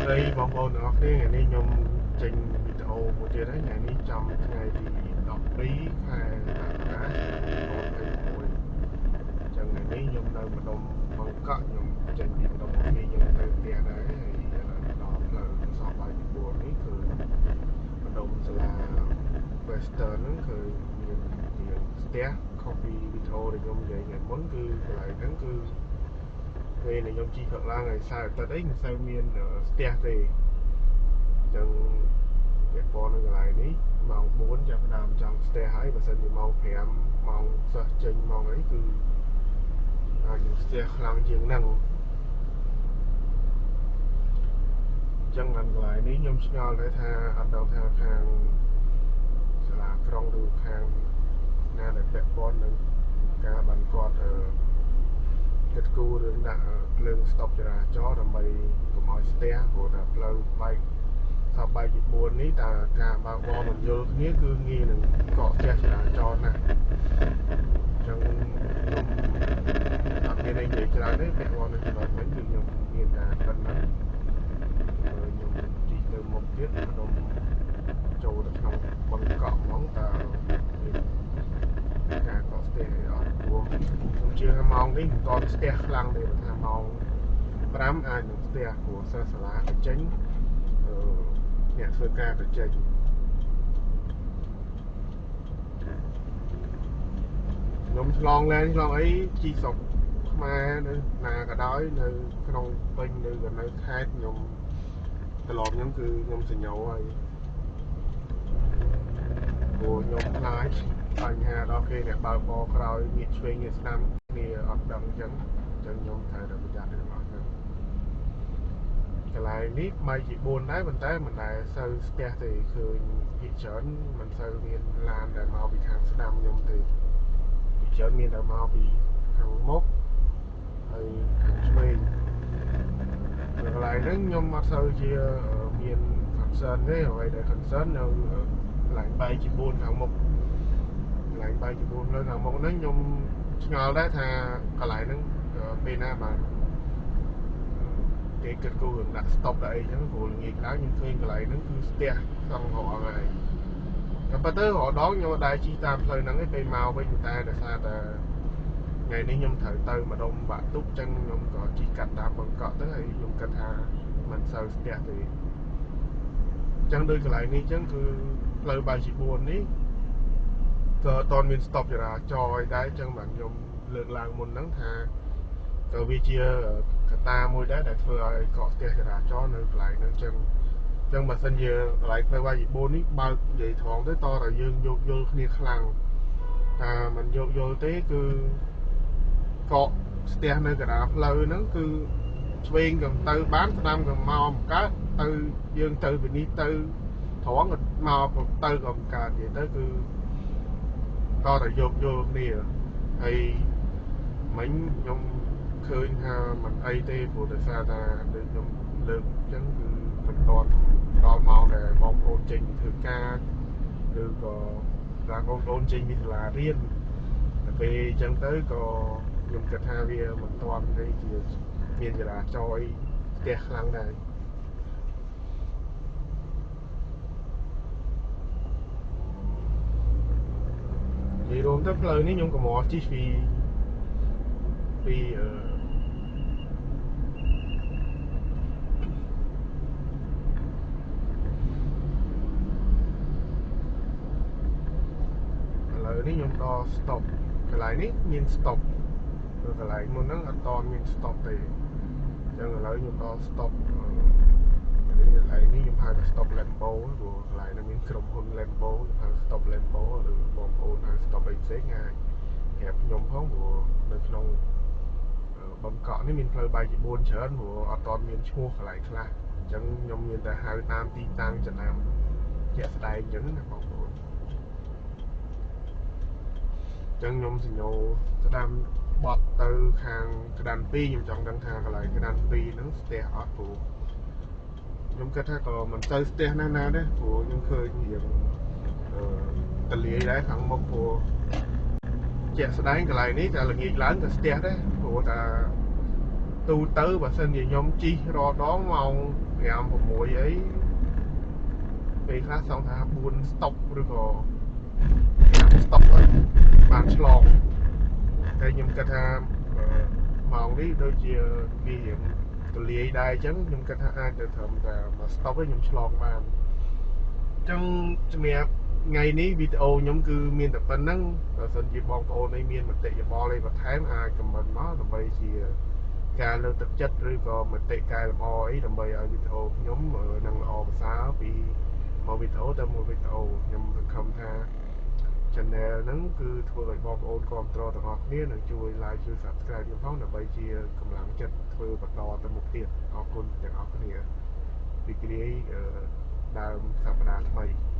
ស្តីបងប្អូនទាំងអស់គ្នាថ្ងៃនេះខ្ញុំចេញវីដេអូមួយទៀតហើយថ្ងៃនេះចំថ្ងៃទី12ខែមករា2026ចឹងថ្ងៃនេះខ្ញុំនៅម្ដុំបឹងកក់ខ្ញុំចេញពីម្ដុំអូខេខ្ញុំទៅផ្ទះដែរហើយដល់ផ្លូវសោះបាយទី4នេះគឺម្ដុំសាលា Western ហ្នឹងគឺមានរៀងស្ទះខុសពីវីដេអូដែលខ្ញុំនិយាយថ្ងៃមុនគឺកន្លែងហ្នឹងគឺពេលដែលខ្ញុំជិះផឹកឡើងហើយសៅរ៍អាទិត្យអីមិនសូវមានស្ទះទេអញ្ចឹងពាក់ព័ន្ធនឹងកន្លែងនេះម៉ោង4ចាប់ផ្ដើមចង់ស្ទះហើយបើសិនជាម៉ោង5ម៉ោងសិស្សចេញម៉ោងអីគឺអាចនឹងស្ទះខ្លាំងជាងហ្នឹងអញ្ចឹងបានកន្លែងនេះខ្ញុំឆ្ងល់ដែរថាអត់ដឹងថាខាងសាលាក្រុងឬខាងណាដែលពាក់ព័ន្ធនឹងការបានគាត់គិតគូររឿងដាក់ភ្លើងស្តុបចរាចរណ៍ដើម្បីកុំឲ្យស្ទះព្រោះថាផ្លូវបែកសពបែកទី4នេះតើការបើកបរមិនយល់គ្នាគឺងាយនឹងកកស្ទះចរាចរណ៍ណាស់អញ្ចឹងខ្ញុំអត់មានអីនិយាយច្រើនទេពាក់ព័ន្ធនឹងចំណុចនេះគឺខ្ញុំមានតែប៉ុណ្ណឹងខ្ញុំជិះទៅមុខទៀតខ្ញុំចូលទៅក្នុងបឹងកក់ហ្មងតើមានការកកស្ទះអីអត់ព្រោះខ្ញុំជឿថាម៉ោងនេះមិនទាន់ស្ទះខ្លាំងទេបើថាម៉ោង5អាចនឹងស្ទះព្រោះសិស្សសាលាទៅចេញអ្នកធ្វើការទៅចេញខ្ញុំឆ្លងលែនឆ្លងអីជីស្រុកខ្មែរនៅណាក៏ដោយនៅក្នុងពេញឬក៏នៅខេត្តខ្ញុំត្រឡប់ខ្ញុំគឺខ្ញុំសញ្ញោហើយព្រោះខ្ញុំខ្លាចបញ្ហាដល់គេអ្នកបើកបរក្រោយងាកឆ្វេងងាកស្ដាំគ្នាអត់ដឹងអញ្ចឹងខ្ញុំត្រូវតែប្រយ័ត្នទាំងអស់ហ្នឹងកន្លែងនេះបែកជា4ដែរប៉ុន្តែមិនដែលសូវស្ទះទេឃើញភាគច្រើនមិនសូវមានឡានដែលមកពីខាងស្ដាំខ្ញុំទេភាគច្រើនមានតែមកពីខាងមុខហើយខាងឆ្វេងកន្លែងហ្នឹងខ្ញុំអត់សូវជាមាន concern ទេអ្វីដែល concern នៅកន្លែងបែកជា4ខាងមុខកន្លែងបែកជា4លើខាងមុខហ្នឹងខ្ញុំឆ្ងល់ដែរថាកន្លែងហ្នឹងពេលណាបានគេគិតគូររឿងដាក់ stop ដាក់អីចឹងព្រោះល្ងាចឡើងខ្ញុំឃើញកន្លែងហ្នឹងគឺស្ទះសឹងរាល់ថ្ងៃតែប៉ុន្តែរាល់ដងខ្ញុំអត់ដែលជិះតាមផ្លូវហ្នឹងឯងពេលមកវិញតែដោយសារតែថ្ងៃនេះខ្ញុំត្រូវទៅម្ដុំបាក់ទូកចឹងខ្ញុំក៏ជិះកាត់តាមបឹងកក់ទៅហើយខ្ញុំគិតថាមិនសូវស្ទះទេចឹងដូចកន្លែងនេះចឹងគឺផ្លូវបែកជា4នេះក៏អត់ទាន់មាន stop ចរាចរណ៍អីដែរចឹងបាទខ្ញុំលើកឡើងមុនហ្នឹងថាក៏វាជាកត្តាមួយដែរដែលធ្វើឲ្យកកស្ទះចរាចរណ៍នៅកន្លែងហ្នឹងចឹងបើសិនជាកន្លែងផ្លូវបែកជា4នេះបើកនិយាយត្រង់ទៅតតែយើងយោគយល់គ្នាខ្លាំងតែមិនយោគយល់ទេគឺកកស្ទះនៅកណ្ដាលផ្លូវហ្នឹងគឺឆ្វេងក៏ទៅបានស្ដាំក៏មកមិនកើតទៅយើងទៅពីនេះទៅត្រង់ក៏មកទៅក៏មិនកើតនិយាយទៅគឺតតែយោគយល់គ្នាហើយមិញខ្ញុំឃើញថាមិនអីទេព្រោះដោយសារថាដូចខ្ញុំលើកអញ្ចឹងគឺមិនទាន់ដល់ម៉ោងដែលបងប្អូនចេញពីធ្វើការឬក៏តាមបងប្អូនចេញពីសាលារៀនតែពេលអញ្ចឹងទៅក៏ខ្ញុំគិតថាវាមិនទាន់ទេជាមានចរាចរណ៍អីស្ទះខ្លាំងដែរនិយាយរួមទៅផ្លូវនេះខ្ញុំកម្រជិះពីពីឥឡូវនេះខ្ញុំដល់ stop កន្លែងនេះមាន stop កន្លែងមុនហ្នឹងអត់តមាន stop ទេអញ្ចឹងឥឡូវខ្ញុំដល់ stop នេះកន្លែងនេះខ្ញុំហៅថា stop Lambo ព្រោះកន្លែងហ្នឹងមានក្រុមហ៊ុន Lambo ខ្ញុំហៅ stop Lambo ឬបងប្អូនហៅ stop អីផ្សេងអាចប្រាប់ខ្ញុំផងព្រោះនៅក្នុងបឹងកក់នេះមានផ្លូវបែកជា4ច្រើនព្រោះអត់តមានឈ្មោះកន្លែងខ្លះអញ្ចឹងខ្ញុំមានតែហៅតាមទីតាំងចំណាំជាក់ស្ដែងអញ្ចឹងណាបងប្អូនអញ្ចឹងខ្ញុំសញ្ញោស្ដាំបត់ទៅខាងក្តាន2ខ្ញុំចង់ដឹងថាកន្លែងក្តាន2ហ្នឹងស្ទះអត់ព្រោះខ្ញុំគិតថាក៏មិនទៅស្ទះណាស់ណាដែរព្រោះខ្ញុំឃើញរៀងតលាយដែរខាងមុខព្រោះជាក់ស្ដែងកន្លែងនេះតែល្ងាចឡើងក៏ស្ទះដែរព្រោះថាទូទៅបើសិនជាខ្ញុំជិះរាល់ដងម៉ោង 5 6អីពេលខ្លះសងថា4 stop ឬក៏5 stop ហើយបានឆ្លងតែខ្ញុំគិតថាម៉ោងនេះដូចជាវារៀងទលាយដែរអញ្ចឹងខ្ញុំគិតថាអាចទៅត្រឹមតែមួយ stop ឯងខ្ញុំឆ្លងបានអញ្ចឹងសម្រាប់ថ្ងៃនេះវីដេអូខ្ញុំគឺមានតែប៉ុណ្្នឹងបើសិនជាបងប្អូនអីមានមតិយោបល់អីបន្ថែមអាច comment មកដើម្បីជាការលើកទឹកចិត្តឬក៏មតិកែលម្អអីដើម្បីឲ្យវីដេអូខ្ញុំនឹងល្អប្រសើរពីមួយវីដេអូទៅមួយវីដេអូខ្ញុំសង្ឃឹមថា channel ហ្នឹងគឺធ្វើឲ្យបងប្អូនគ្រប់គ្រងទាំងអស់គ្នានិងជួយ like ជួយ subscribe ខ្ញុំផងដើម្បីជាកម្លាំងចិត្តធ្វើបន្តទៅមុខទៀតអរគុណទាំងអស់គ្នារីករាយដើមសប្តាហ៍ថ្មី។